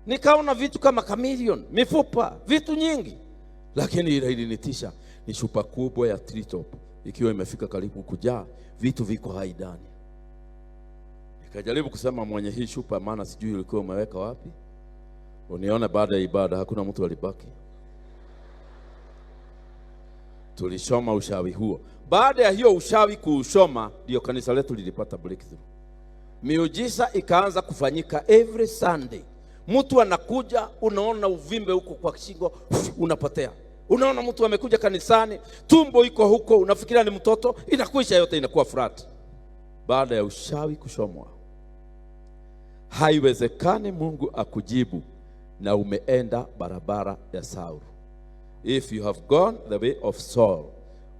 Nikaona vitu kama chameleon, mifupa, vitu nyingi, lakini ile ilinitisha ni chupa kubwa ya Tritop ikiwa imefika karibu kujaa, vitu viko hai ndani. Nikajaribu kusema mwenye hii chupa, maana sijui ulikuwa umeweka wapi, unione baada ya ibada. Hakuna mtu alibaki. Tulishoma ushawi huo. Baada ya hiyo ushawi kuushoma, ndio kanisa letu lilipata breakthrough. Miujiza ikaanza kufanyika every Sunday. Mtu anakuja, unaona uvimbe huko kwa shingo unapotea. Unaona mtu amekuja kanisani, tumbo iko huko, unafikiria ni mtoto, inakuisha yote, inakuwa flat. Baada ya ushawi kushomwa, haiwezekani Mungu akujibu na umeenda barabara ya Saulu. If you have gone the way of Saul,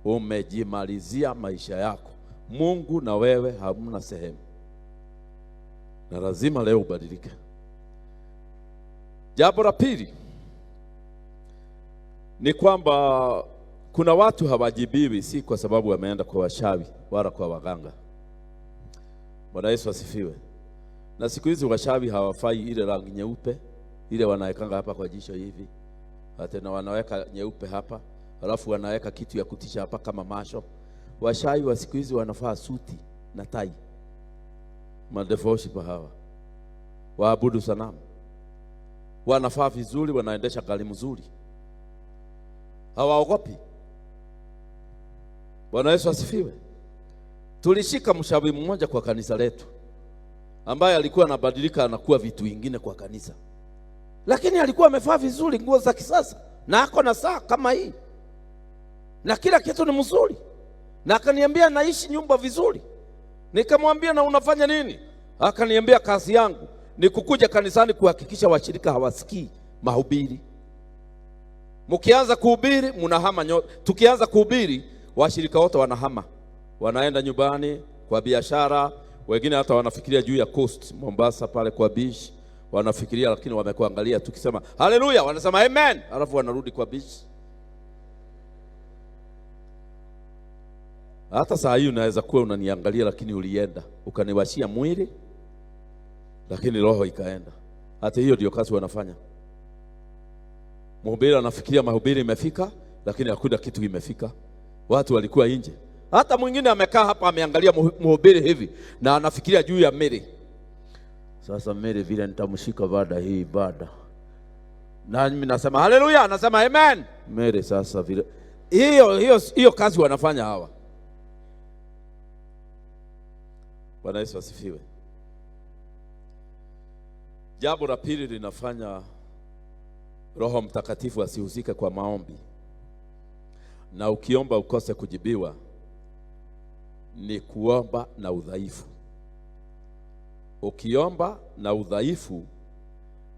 umejimalizia maisha yako. Mungu na wewe hamna sehemu, na lazima leo ubadilike. Jambo la pili ni kwamba kuna watu hawajibiwi, si kwa sababu wameenda kwa washawi wala kwa waganga. Bwana Yesu asifiwe. Na siku hizi washawi hawafai ile rangi nyeupe ile wanawekanga hapa kwa jicho hivi, tena wanaweka nyeupe hapa, alafu wanaweka kitu ya kutisha hapa kama macho. Washawi wa siku hizi wanafaa suti na tai. Madevoshi hawa waabudu sanamu wanafaa vizuri, wanaendesha gari mzuri, hawaogopi. Bwana Yesu asifiwe. Tulishika mshawi mmoja kwa kanisa letu ambaye alikuwa anabadilika, anakuwa vitu vingine kwa kanisa, lakini alikuwa amevaa vizuri, nguo za kisasa, na ako na saa kama hii na kila kitu ni mzuri, na akaniambia naishi nyumba vizuri. Nikamwambia na unafanya nini? Akaniambia kazi yangu ni kukuja kanisani kuhakikisha washirika hawasikii mahubiri. Mkianza kuhubiri mnahama nyote. Tukianza kuhubiri washirika wote wanahama, wanaenda nyumbani kwa biashara, wengine hata wanafikiria juu ya coast Mombasa pale kwa beach wanafikiria, lakini wamekuangalia. Tukisema haleluya, wanasema amen, alafu wanarudi kwa beach. Hata saa hii unaweza kuwa unaniangalia, lakini ulienda ukaniwashia mwili, lakini roho ikaenda. Hata hiyo ndio kazi wanafanya. Mhubiri anafikiria mahubiri imefika, lakini hakuna kitu imefika. Watu walikuwa nje. Hata mwingine amekaa hapa ameangalia mhubiri hivi na anafikiria juu ya Mary. Sasa Mary vile nitamshika baada hii ibada. Na mimi nasema haleluya, anasema amen. Mary sasa vile hiyo hiyo hiyo kazi wanafanya hawa. Bwana Yesu asifiwe. Jambo la pili linafanya Roho Mtakatifu asihusike kwa maombi, na ukiomba ukose kujibiwa, ni kuomba na udhaifu. Ukiomba na udhaifu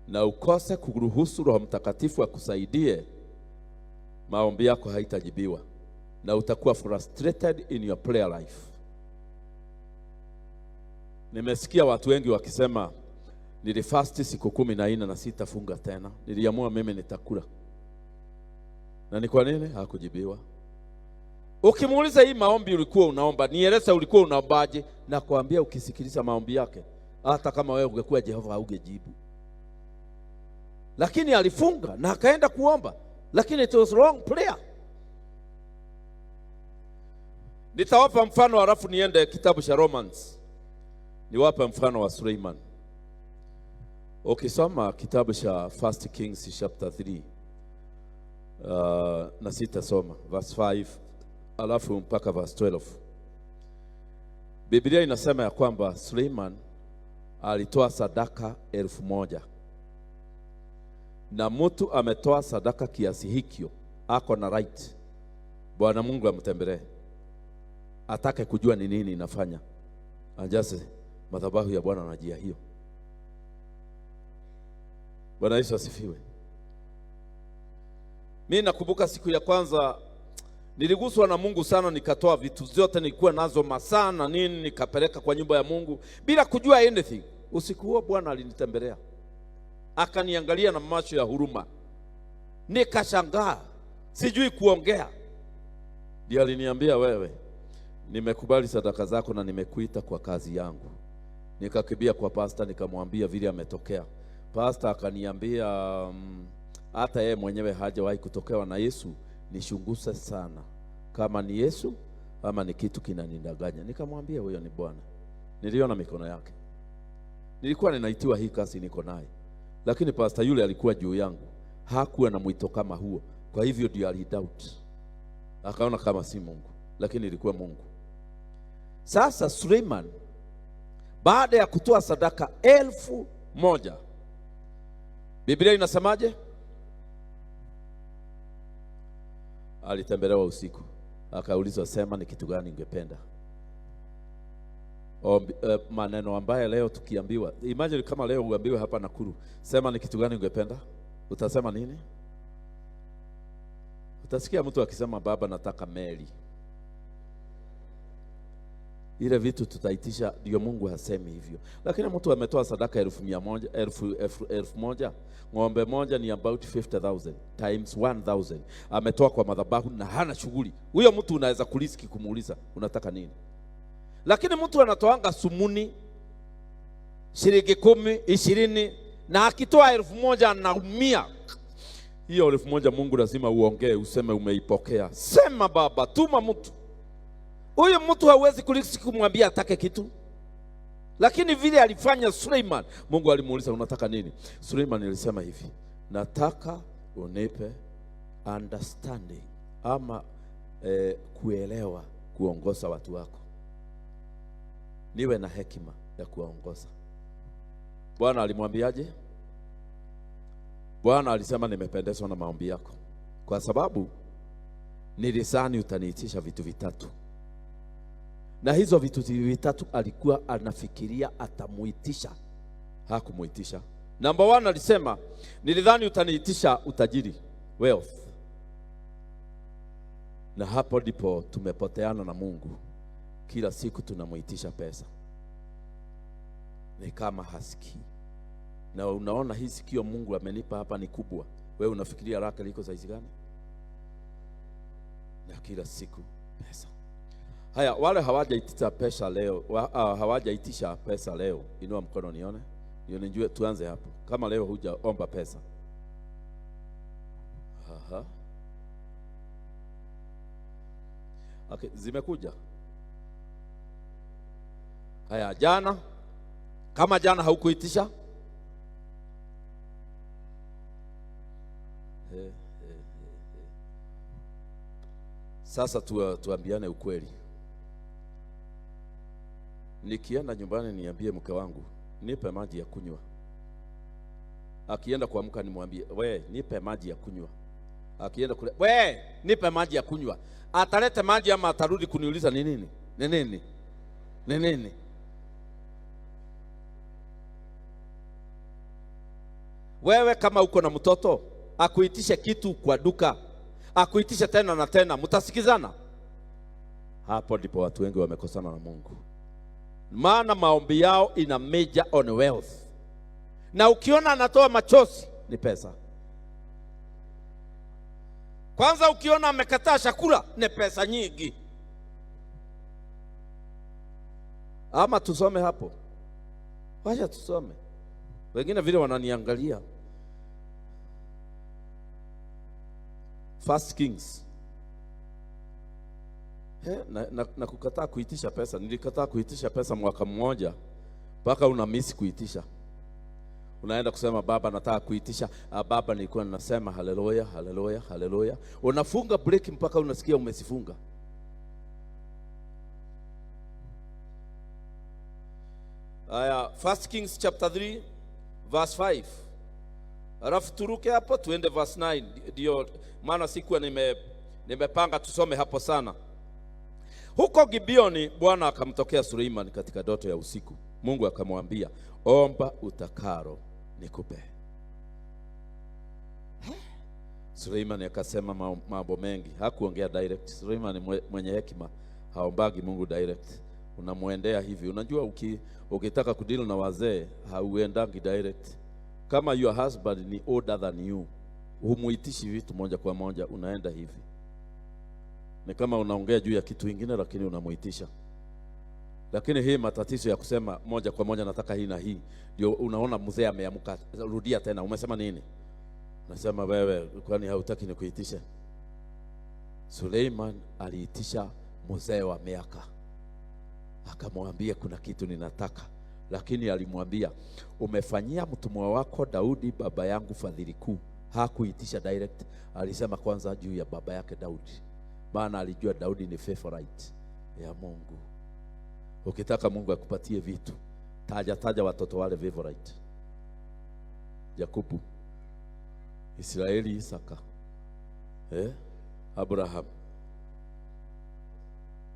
na ukose kuruhusu Roho Mtakatifu akusaidie, maombi yako haitajibiwa na utakuwa frustrated in your prayer life. Nimesikia watu wengi wakisema nilifasti siku 14 na sitafunga tena, niliamua mimi nitakula. Na ni kwa nini hakujibiwa? Ukimuuliza hii maombi ulikuwa unaomba, nieleze ulikuwa unaombaje, na kuambia ukisikiliza maombi yake, hata kama wewe ungekuwa Jehova haugejibu. Lakini alifunga na akaenda kuomba, lakini it was wrong prayer. Nitawapa mfano halafu niende kitabu cha Romans. Niwape mfano wa Suleiman. Ukisoma kitabu cha 1 Kings chapter 3, na sitasoma verse 5 alafu mpaka verse 12. Biblia inasema ya kwamba Suleiman alitoa sadaka 1000. Na mtu ametoa sadaka kiasi hikyo, ako na right. Bwana Mungu amtembelee, atake kujua ni nini inafanya. Anjase madhabahu ya Bwana na njia hiyo. Bwana Yesu asifiwe. Mimi nakumbuka siku ya kwanza niliguswa na Mungu sana, nikatoa vitu zote nilikuwa nazo masaa na nini, nikapeleka kwa nyumba ya Mungu bila kujua anything. Usiku huo Bwana alinitembelea, akaniangalia na macho ya huruma, nikashangaa, sijui kuongea. Ndiye aliniambia, wewe, nimekubali sadaka zako na nimekuita kwa kazi yangu. Nikakimbia kwa pastor nikamwambia vile ametokea. Pastor akaniambia hata yeye mwenyewe hajawahi kutokewa na Yesu, nishunguse sana kama ni Yesu ama ni kitu kinanidanganya. Nikamwambia huyo ni Bwana. Niliona mikono yake. Nilikuwa ninaitiwa hii kazi niko naye, lakini pastor yule alikuwa juu yangu, hakuwa na mwito kama huo. Kwa hivyo ndio alidoubt, akaona kama si Mungu, lakini ilikuwa Mungu. Sasa Suleiman baada ya kutoa sadaka 1,000, Biblia inasemaje? Alitembelewa usiku, akaulizwa, sema ni kitu gani ungependa? Maneno ambaye leo tukiambiwa, imagine kama leo uambiwe hapa Nakuru, sema ni kitu gani ungependa, utasema nini? Utasikia mtu akisema baba nataka meli. Ile vitu tutaitisha, ndio Mungu hasemi hivyo. Lakini mtu ametoa sadaka 100,000, 1,000, ng'ombe moja ni about 50,000 times 1,000. Ametoa kwa madhabahu na hana shughuli. Huyo mtu unaweza kuriski kumuuliza unataka nini? Lakini mtu anatoanga sumuni shilingi 10, 20, na akitoa 1,000 anaumia. Hiyo 1,000 Mungu lazima uongee, useme umeipokea. Sema baba, tuma mtu. Huyu mtu hawezi kuriski kumwambia atake kitu. Lakini vile alifanya Suleiman, Mungu alimuuliza unataka nini? Suleiman alisema hivi, nataka unipe understanding ama kuelewa kuongoza watu wako. Niwe na hekima ya kuwaongoza. Bwana alimwambiaje? Bwana alisema nimependezwa na maombi yako, kwa sababu nilisani utaniitisha vitu vitatu. Na hizo vitu vitatu alikuwa anafikiria atamuitisha. Hakumuitisha. Number 1 alisema nilidhani utaniitisha utajiri, wealth. Na hapo ndipo tumepoteana na Mungu. Kila siku tunamuitisha pesa. Ni kama hasikii. Na unaona hii sikio Mungu amenipa hapa ni kubwa. Wewe unafikiria lake liko size gani? Na kila siku pesa. Haya, wale hawajaitisha pesa leo, hawajaitisha pesa leo, inua mkono nione. Ndio nijue tuanze hapo. Kama leo hujaomba pesa. Aha. Okay, zimekuja. Haya, jana kama jana haukuitisha? Sasa tuambiane ukweli. Nikienda nyumbani niambie mke wangu nipe maji ya kunywa. Akienda kuamka nimwambie we nipe maji ya kunywa. Akienda kule we nipe maji ya kunywa. Atalete maji ama atarudi kuniuliza ni nini? Ni nini? Ni nini? Wewe kama uko na mtoto akuitishe kitu kwa duka, akuitishe tena na tena, mtasikizana? Hapo ndipo watu wengi wamekosana na Mungu. Maana maombi yao ina major on wealth. Na ukiona anatoa machozi ni pesa. Kwanza ukiona amekataa chakula ni pesa nyingi. Ama tusome hapo. Wacha tusome. Wengine vile wananiangalia. First Kings. Na kukataa kuitisha pesa. Nilikataa kuitisha pesa mwaka mmoja mpaka una miss kuitisha. Unaenda kusema baba nataka kuitisha. Baba nilikuwa ninasema haleluya, haleluya, haleluya. Unafunga break mpaka unasikia umesifunga. Aya, First Kings chapter 3 verse 5. Alafu turuke hapo tuende verse 9. Ndio maana sikuwa nimepanga tusome hapo sana. Huko Gibeoni Bwana akamtokea Suleiman katika ndoto ya usiku. Mungu akamwambia, omba utakalo nikupe. Suleiman akasema mambo mengi. Hakuongea direct. Suleiman mwenye hekima haombagi Mungu direct. Unamuendea hivi. Unajua ukitaka kudeal na wazee hauendangi direct. Kama your husband ni older than you, humuitishi vitu moja kwa moja, unaenda hivi. Ni kama unaongea juu ya kitu kingine lakini unamuitisha. Lakini hii matatizo ya kusema moja kwa moja nataka hii na hii, ndio unaona mzee ameamka, rudia tena, umesema nini? Nasema wewe, kwani hautaki nikuitishe? Suleiman aliitisha mzee wa miaka, akamwambia kuna kitu ninataka, lakini alimwambia umefanyia mtumwa wako Daudi baba yangu fadhili kuu. Hakuitisha direct, alisema kwanza juu ya baba yake Daudi, maana alijua Daudi ni favorite ya Mungu. Ukitaka Mungu akupatie vitu, taja taja watoto wale favorite: Yakobo, Israeli, Isaka, Abraham.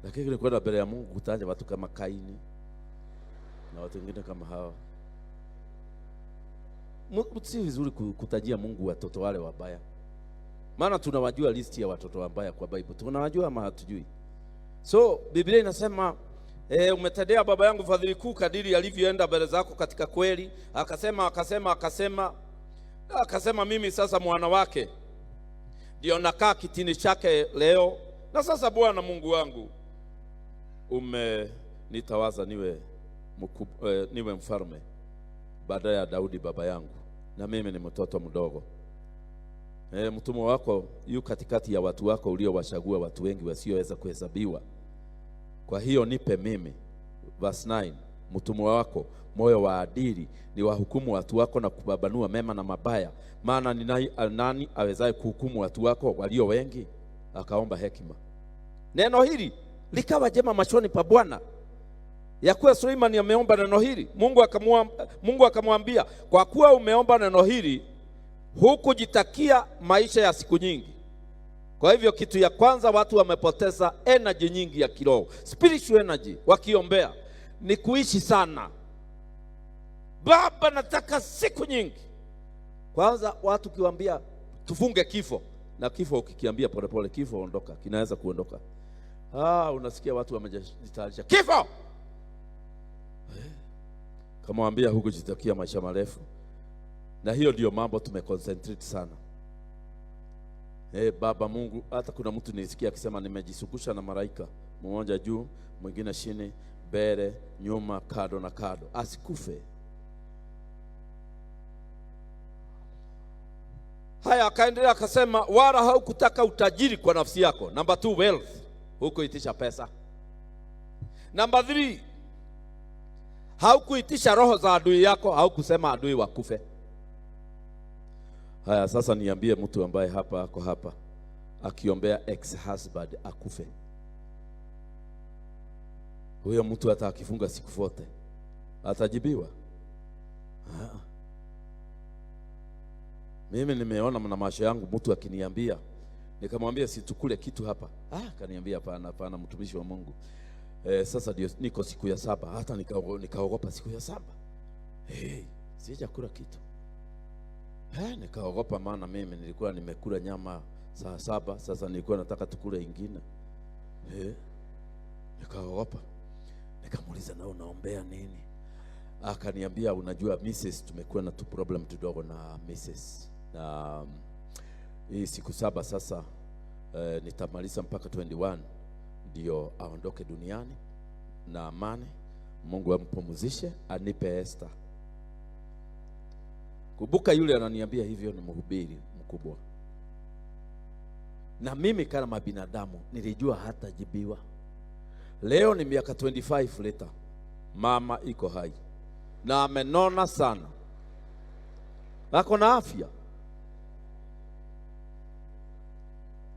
Lakini kwenda mbele ya Mungu kutaja watu kama Kaini na watu wengine kama hawa, si vizuri kutajia Mungu watoto wale wabaya, maana tunawajua listi ya watoto wabaya kwa Bible, tunawajua ama hatujui? So Biblia inasema umetendea baba yangu fadhili kuu kadiri alivyoenda mbele zako katika kweli. Akasema, akasema, akasema, akasema mimi sasa mwana wake ndio nakaa kitini chake leo, na sasa Bwana Mungu wangu umenitawaza niwe niwe mfalme badala ya Daudi baba yangu, na mimi ni mtoto mdogo. Mtumwa wako yu katikati ya watu wako uliowachagua, watu wengi wasioweza kuhesabiwa. Kwa hiyo nipe mimi, verse 9, mtumwa wako moyo wa adili, ni wahukumu watu wako na kubabanua mema na mabaya, maana ni nani awezaye kuhukumu watu wako walio wengi? Akaomba hekima. Neno hili likawa jema machoni pa Bwana, ya kuwa Suleimani ameomba neno hili. Mungu akamwambia, kwa kuwa umeomba neno hili, hukujitakia maisha ya siku nyingi. Kwa hivyo kitu ya kwanza, watu wamepoteza energy nyingi ya kiroho, spiritual energy, wakiombea ni kuishi sana. Baba, nataka siku nyingi. Kwanza watu kiwaambia tufunge kifo, na kifo ukikiambia polepole, kifo ondoka, kinaweza kuondoka. Unasikia watu wamejitayarisha kifo. Kamwambia hukujitakia maisha marefu. Na hiyo ndio mambo tumeconcentrate sana. Baba Mungu, hata kuna mtu nilisikia akisema nimejisugusha na malaika, mmoja juu, mwingine chini, mbele, nyuma, kado na kado, asikufe. Haya, akaendelea akasema, wala haukutaka utajiri kwa nafsi yako. Number 2, wealth, hukuitisha pesa. Number 3, haukuitisha roho za adui yako, haukusema adui wakufe. Haya, sasa niambie mtu ambaye hapa ako hapa akiombea ex-husband akufe, huyo mtu hata akifunga siku zote atajibiwa? Mimi nimeona na macho yangu mtu akiniambia, nikamwambia situkule kitu hapa. Akaniambia hapana, hapana mtumishi wa Mungu. Sasa ndio niko siku ya 7, hata nikaogopa siku ya 7. Hey, sijakula kitu. Nikaogopa maana mimi nilikuwa nimekula nyama saa 7, sasa nilikuwa nataka tukule ingine. Nikaogopa. Nikamuuliza, na unaombea nini? Akaniambia, unajua Mrs, tumekuwa na tu problem kidogo na Mrs. Na hii siku 7 sasa nitamaliza mpaka 21 ndio aondoke duniani na amani. Mungu ampumzishe, anipe Esther. Kumbuka yule ananiambia hivyo ni mhubiri mkubwa. Na mimi kama binadamu nilijua hatajibiwa. Leo ni miaka 25 later, mama iko hai na amenona sana, ako na afya.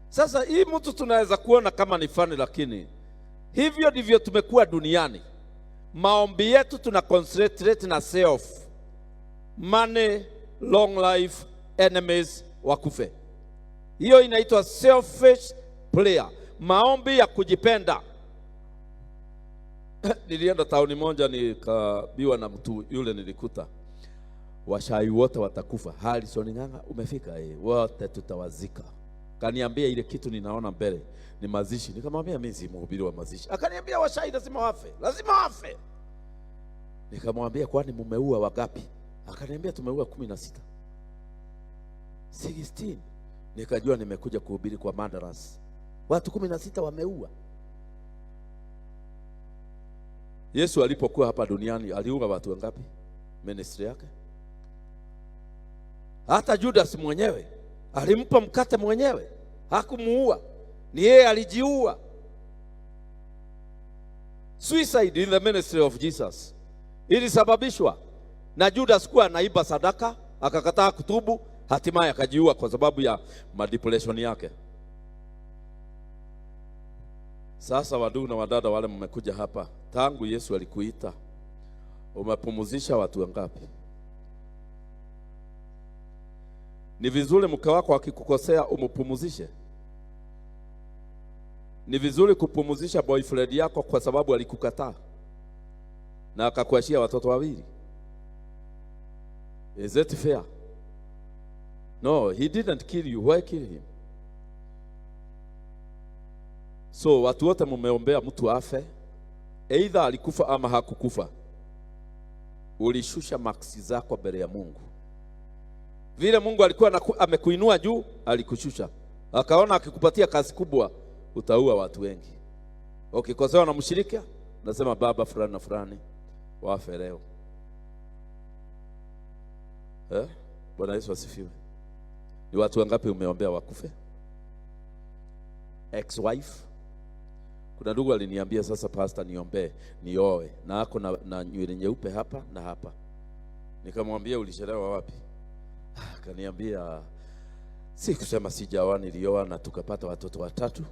Sasa hii mtu tunaweza kuona kama ni fani, lakini hivyo ndivyo tumekuwa duniani. Maombi yetu tuna concentrate na self, money, long life, enemies wakufe. Hiyo inaitwa selfish prayer, maombi ya kujipenda. Nilienda tauni moja nikabiwa na mtu yule, nilikuta washai wote watakufa. Harrison Ng'ang'a umefika, wote tutawazika. Kaniambia ile kitu ninaona mbele ni mazishi. Nikamwambia mimi si mhubiri wa mazishi. Akaniambia washai lazima wafe, lazima wafe. Nikamwambia kwani mumeua wangapi? Akaniambia tumeua 16. 16. Nikajua nimekuja kuhubiri kwa Mandaras. Watu 16 wameua. Yesu alipokuwa hapa duniani aliua watu wangapi? Ministry yake. Hata Judas mwenyewe alimpa mkate mwenyewe, hakumuua. Ni yeye alijiua. Suicide in the ministry of Jesus ilisababishwa na Judas kuwa anaiba sadaka, akakataa kutubu, hatimaye akajiua kwa sababu ya manipulation yake. Sasa wadugu na wadada wale mmekuja hapa, tangu Yesu alikuita, umepumzisha watu wangapi? Ni vizuri mke wako akikukosea umpumzishe. Ni vizuri kupumzisha boyfriend yako kwa sababu alikukataa na akakuachia watoto wawili. Is it fair? No, he didn't kill you. Why kill him? So watu wote mumeombea mtu afe, either alikufa ama hakukufa, ulishusha maksi zako mbele ya Mungu. Vile Mungu alikuwa amekuinua juu, alikushusha. Akaona akikupatia kazi kubwa utaua watu wengi. Ukikosewa na mshirika, nasema baba fulani na fulani wafe leo. Bwana Yesu asifiwe. Ni watu wangapi umeombea wakufe? Ex-wife. Kuna ndugu aliniambia sasa, pastor, niombee nioe, na ako na nywele nyeupe hapa na hapa. Nikamwambia ulishelewa wapi? Akaniambia si kusema sijaoa, nilioa na tukapata watoto watatu,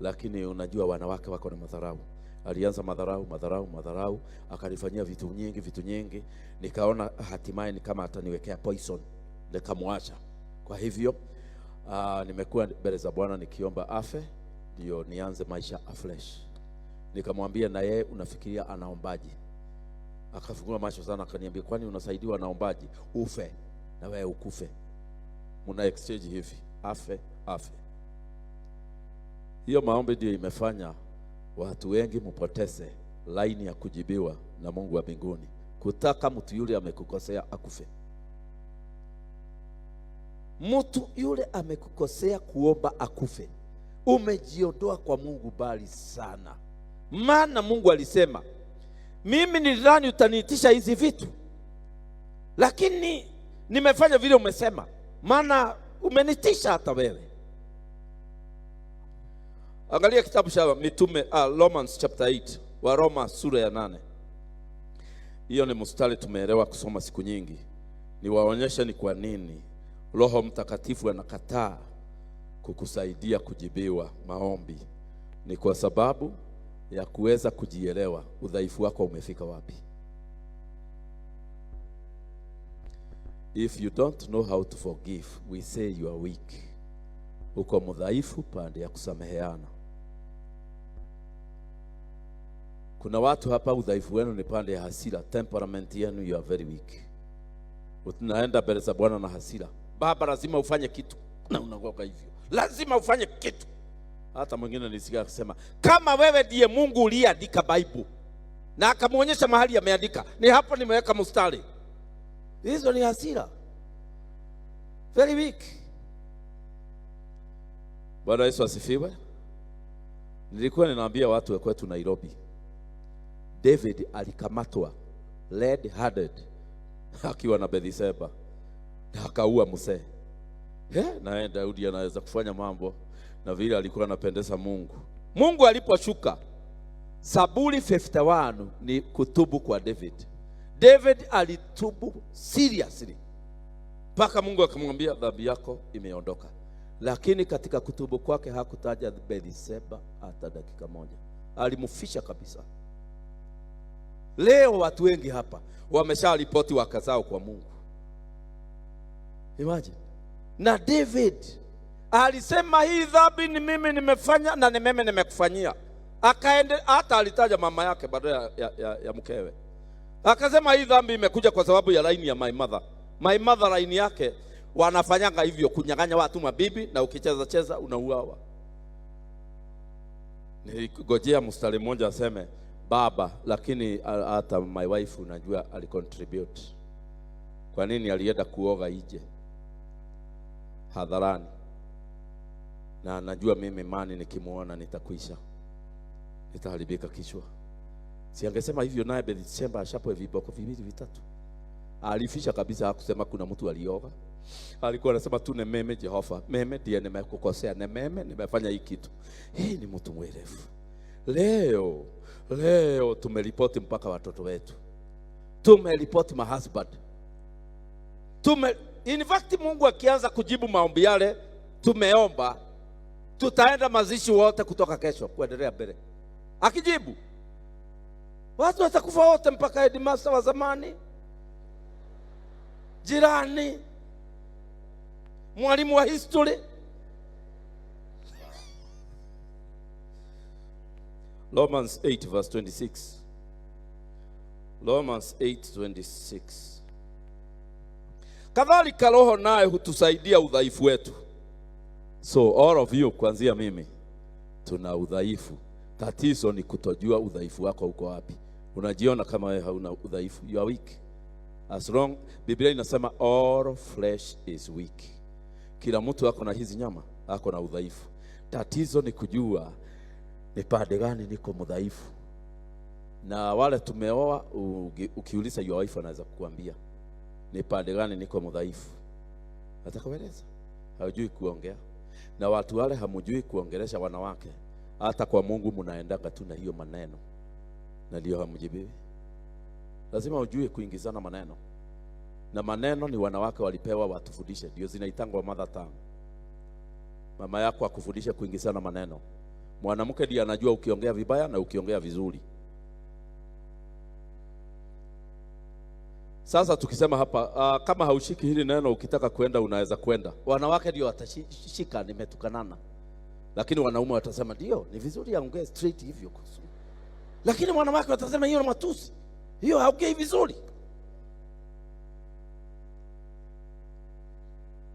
lakini unajua wanawake wako na madharau. Alianza madharau, madharau, madharau, akanifanyia vitu nyingi, vitu nyingi. Nikaona hatimaye ni kama ataniwekea poison, nikamwacha. Kwa hivyo nimekuwa mbele za Bwana nikiomba afe ndio nianze maisha afresh. Nikamwambia na yeye unafikiria anaombaje? Akafungua macho sana akaniambia, kwani unasaidiwa naombaji? Ufe na wewe ukufe. Muna exchange hivi, afe afe. Hiyo maombi ndio imefanya watu wengi mpoteze laini ya kujibiwa na Mungu wa mbinguni, kutaka mtu yule amekukosea akufe. Mtu yule amekukosea kuomba akufe, umejiondoa kwa Mungu bali sana. Maana Mungu alisema, mimi nilidhani utaniitisha hizi vitu, lakini nimefanya vile umesema, maana umenitisha hata wewe. Angalia kitabu cha mitume, Romans chapter 8, wa Roma sura ya 8. Hiyo ni mstari tumeelewa kusoma siku nyingi. Niwaonyeshe ni kwa nini Roho Mtakatifu anakataa kukusaidia kujibiwa maombi. Ni kwa sababu ya kuweza kujielewa udhaifu wako umefika wapi. If you don't know how to forgive, we say you are weak. Uko mdhaifu pande ya kusameheana. Kuna watu hapa udhaifu wenu ni pande ya hasira, temperament yenu, you are very weak. Unaenda mbele za Bwana na hasira. Baba, lazima ufanye kitu. Na unagoka hivyo. Lazima ufanye kitu. Hata mwingine nilisikia akisema, kama wewe ndiye Mungu uliyeandika Bible, na akamuonyesha mahali ameandika, ni hapo nimeweka mstari. Hizo ni hasira. Very weak. Bwana Yesu asifiwe. Nilikuwa ninaambia watu wa kwetu Nairobi, David alikamatwa red-handed akiwa na Bathsheba na akaua mzee. Na Daudi anaweza kufanya mambo na vile alikuwa anapendeza Mungu. Mungu aliposhuka, Zaburi 51 ni kutubu kwa David. David alitubu seriously mpaka Mungu akamwambia dhambi yako imeondoka. Lakini katika kutubu kwake hakutaja Bathsheba hata dakika moja. Alimfisha kabisa. Leo watu wengi hapa wamesharipoti wake zao kwa Mungu. Imagine. Na David alisema hii dhambi ni mimi nimefanya na ni mimi nimekufanyia. Akaende hata alitaja mama yake baada ya mkewe. Akasema hii dhambi imekuja kwa sababu ya line ya my mother. My mother line yake wanafanyanga hivyo, kunyang'anya watu mabibi, na ukicheza cheza unauawa. Niligojea mstari mmoja aseme baba, lakini hata my wife unajua alicontribute. Kwa nini alienda kuoga nje hadharani? Na najua mimi mani nikimuona nitakuisha, nitaharibika kichwa. Si angesema hivyo naye Bethsheba ashapwe viboko viwili vitatu. Alifisha kabisa, hakusema kuna mtu alioga. Alikuwa anasema tu nememe Jehova, meme ndiye nimekukosea, nememe nimefanya hii kitu. Hii ni mtu mwerevu. Leo leo tumeripoti mpaka watoto wetu. Tumeripoti my husband. In fact Mungu akianza kujibu maombi yale tumeomba, tutaenda mazishi wote kutoka kesho kuendelea mbele. Akijibu watu watakufa wote, mpaka headmaster wa zamani, jirani, mwalimu wa history. Romans 8 verse 26. Romans 8:26. Kadhalika Roho naye hutusaidia udhaifu wetu. So all of you, kuanzia mimi, tuna udhaifu. Tatizo ni kutojua udhaifu wako uko wapi. Unajiona kama wewe hauna udhaifu, you are weak. As long, Biblia inasema all flesh is weak. Kila mtu ako na hizi nyama, ako na udhaifu. Tatizo ni kujua ni pande gani niko mdhaifu. Na wale tumeoa, ukiuliza your wife anaweza kukuambia ni pande gani niko mdhaifu. Atakueleza. Hajui kuongea. Na watu wale hamujui kuongelesha wanawake. Hata kwa Mungu mnaendaga tu na hiyo maneno. Na ndio hamjibiwi. Lazima ujue kuingizana maneno. Na maneno ni wanawake walipewa watufundishe. Ndio zinaitangwa mother tongue. Mama yako akufundishe kuingizana maneno. Mwanamke ndiye anajua ukiongea vibaya na ukiongea vizuri. Sasa tukisema hapa, kama haushiki hili neno ukitaka kwenda unaweza kwenda. Wanawake ndio watashika nimetukanana. Lakini wanaume watasema ndio, ni vizuri aongee straight hivyo. Lakini wanawake watasema hiyo ni matusi. Hiyo haongei vizuri.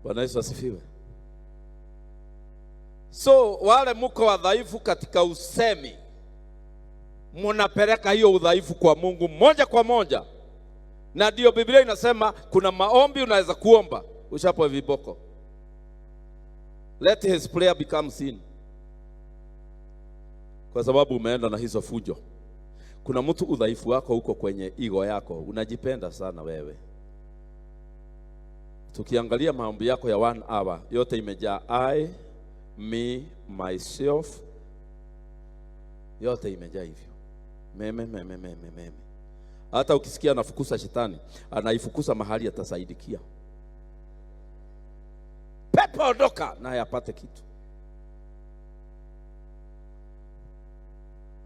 Bwana Yesu asifiwe. So wale mko wadhaifu katika usemi, mnapeleka hiyo udhaifu kwa Mungu moja kwa moja. Na ndio Biblia inasema kuna maombi unaweza kuomba ushapo viboko. Let his prayer become sin. Kwa sababu umeenda na hizo fujo. Kuna mtu udhaifu wako huko kwenye ego yako, unajipenda sana wewe. Tukiangalia maombi yako ya 1 hour, yote imejaa I, me, myself. Yote imejaa hivyo. Meme, meme, meme, meme. Hata ukisikia anafukuza shetani, anaifukuza mahali atasaidikia. Pepo ondoka naye apate kitu.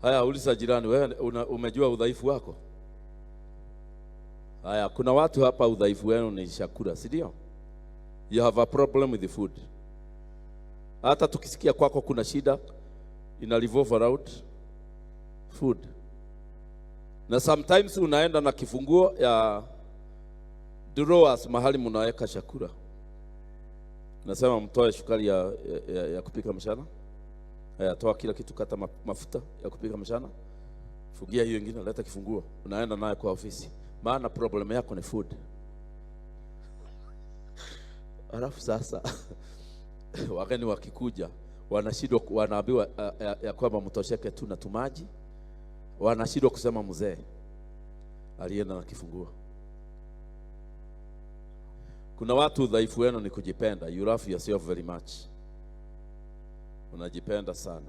Haya, uliza jirani, wewe umejua udhaifu wako? Haya, kuna watu hapa udhaifu wenu ni chakula, si ndio? You have a problem with the food. Hata tukisikia kwako kuna shida, ina revolve around food. Na sometimes unaenda na kifunguo ya drawers mahali mnaweka chakula. Nasema mtoe sukari ya kupika mchana. Haya, toa kila kitu, kata mafuta ya kupika mchana. Fungia hiyo nyingine, leta kifunguo. Unaenda naye kwa ofisi. Maana problem yako ni food. Alafu sasa wageni wakikuja wanashindwa, wanaambiwa ya kwamba mtosheke tu na tumaji. Wanashindwa kusema mzee alienda na kifunguo. Kuna watu udhaifu wenu ni kujipenda. You love yourself very much. Unajipenda sana.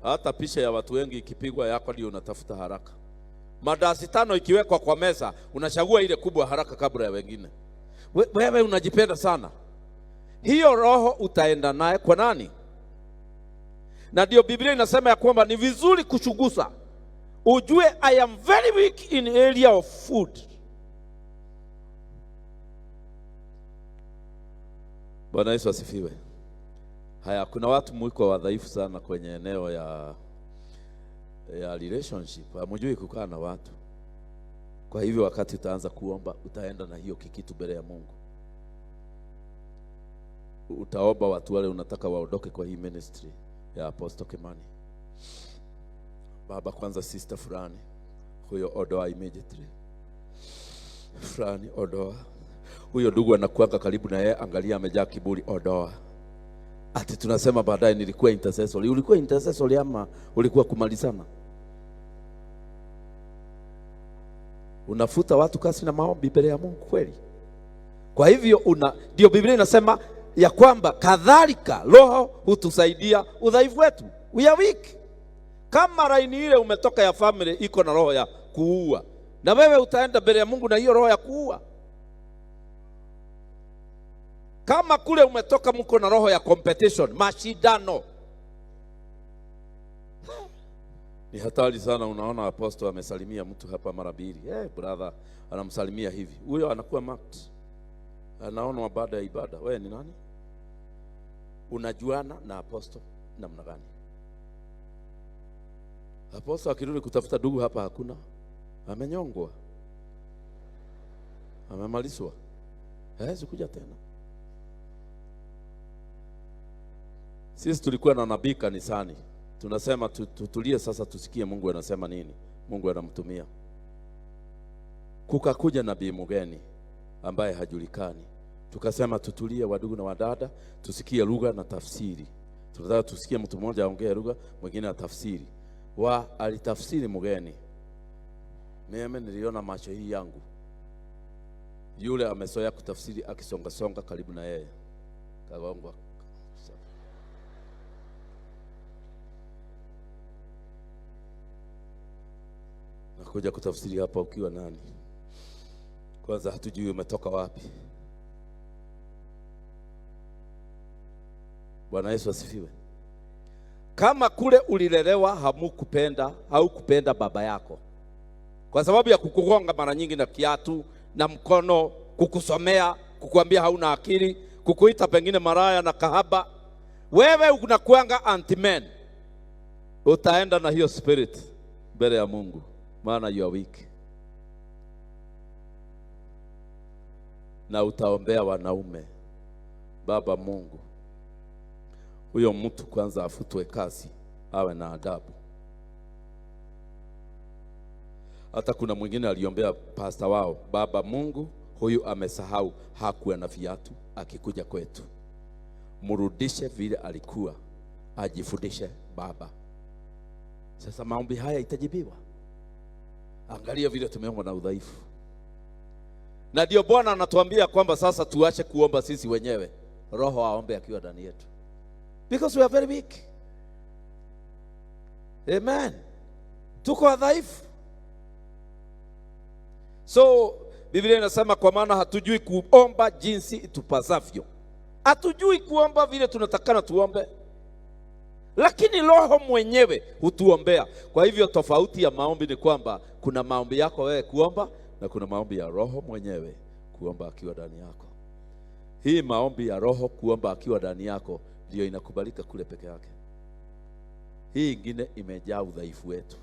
Hata picha ya watu wengi ikipigwa yako ndio unatafuta haraka. Mandazi 5 ikiwekwa kwa meza, unachagua ile kubwa haraka kabla ya wengine. Wewe unajipenda sana. Hiyo roho utaenda naye kwa nani? Na ndio Biblia inasema ya kwamba ni vizuri kuchunguza. Ujue I am very weak in area of food. Bwana Yesu asifiwe. Haya, kuna watu mwiko wadhaifu sana kwenye eneo ya relationship. Hamjui kukaa na watu. Kwa hivyo wakati utaanza kuomba, utaenda na hiyo kikitu mbele ya Mungu. Utaomba watu wale unataka waondoke kwa hii ministry ya Apostle Kimani. Baba, kwanza sister fulani, huyo odoa immediately. Fulani odoa. Huyo ndugu anakuanga karibu na yeye, angalia amejaa kiburi, odoa. Ati tunasema baadaye nilikuwa intercessor. Ulikuwa intercessor ama ulikuwa kumalizana? Unafuta watu kasi na maombi mbele ya Mungu kweli? Kwa hivyo ndio Biblia inasema ya kwamba kadhalika Roho hutusaidia udhaifu wetu. We are weak. Kama laini ile umetoka ya family iko na roho ya kuua, na wewe utaenda mbele ya Mungu na hiyo roho ya kuua. Kama kule umetoka mko na roho ya competition, mashindano, ni hatari sana. Unaona apostle amesalimia mtu hapa mara mbili. Hey, brother anamsalimia hivi, huyo anakuwa marked, anaonwa baada ya ibada. Wewe ni nani? Unajuana na apostle namna gani? Apostle akirudi kutafuta ndugu hapa hakuna, amenyongwa, amemalizwa, hawezi kuja tena. Sisi tulikuwa na nabii kanisani, tunasema tutulie sasa, tusikie Mungu anasema nini, Mungu anamtumia. Kukakuja nabii mgeni ambaye hajulikani, tukasema tutulie, wadugu na wadada, tusikie lugha na tafsiri. Tunataka tusikie mtu mmoja aongee lugha, mwingine atafsiri. Wa alitafsiri mgeni, mimi niliona macho hii yangu, yule amezoea kutafsiri akisonga songa karibu na yeye, kagongwa. Nakuja kutafsiri hapa ukiwa nani? Kwanza hatujui umetoka wapi. Bwana Yesu asifiwe. Kama kule ulilelewa hamukupenda, haukupenda baba yako kwa sababu ya kukugonga mara nyingi na kiatu na mkono, kukusomea, kukuambia hauna akili, kukuita pengine maraya na kahaba, wewe unakuanga anti-man. Utaenda na hiyo spirit mbele ya Mungu, maana you are weak. Na utaombea wanaume, Baba Mungu, huyo mtu kwanza afutwe kazi, awe na adabu. Hata kuna mwingine aliombea pastor wao, Baba Mungu, huyu amesahau hakuwa na viatu akikuja kwetu, mrudishe vile alikuwa, ajifundishe Baba. Sasa maombi haya itajibiwa. Angalia vile tumeomba na udhaifu. Na ndio Bwana anatuambia kwamba sasa tuache kuomba sisi wenyewe, Roho aombe akiwa ndani yetu, because we are very weak. Amen. Tuko wadhaifu. So Biblia inasema kwa maana hatujui kuomba jinsi itupasavyo. Hatujui kuomba vile tunatakana tuombe, lakini Roho mwenyewe hutuombea. Kwa hivyo tofauti ya maombi ni kwamba kuna maombi yako wewe kuomba na kuna maombi ya Roho mwenyewe kuomba akiwa ndani yako. Hii maombi ya Roho kuomba akiwa ndani yako ndio inakubalika kule peke yake. Hii ingine imejaa udhaifu wetu.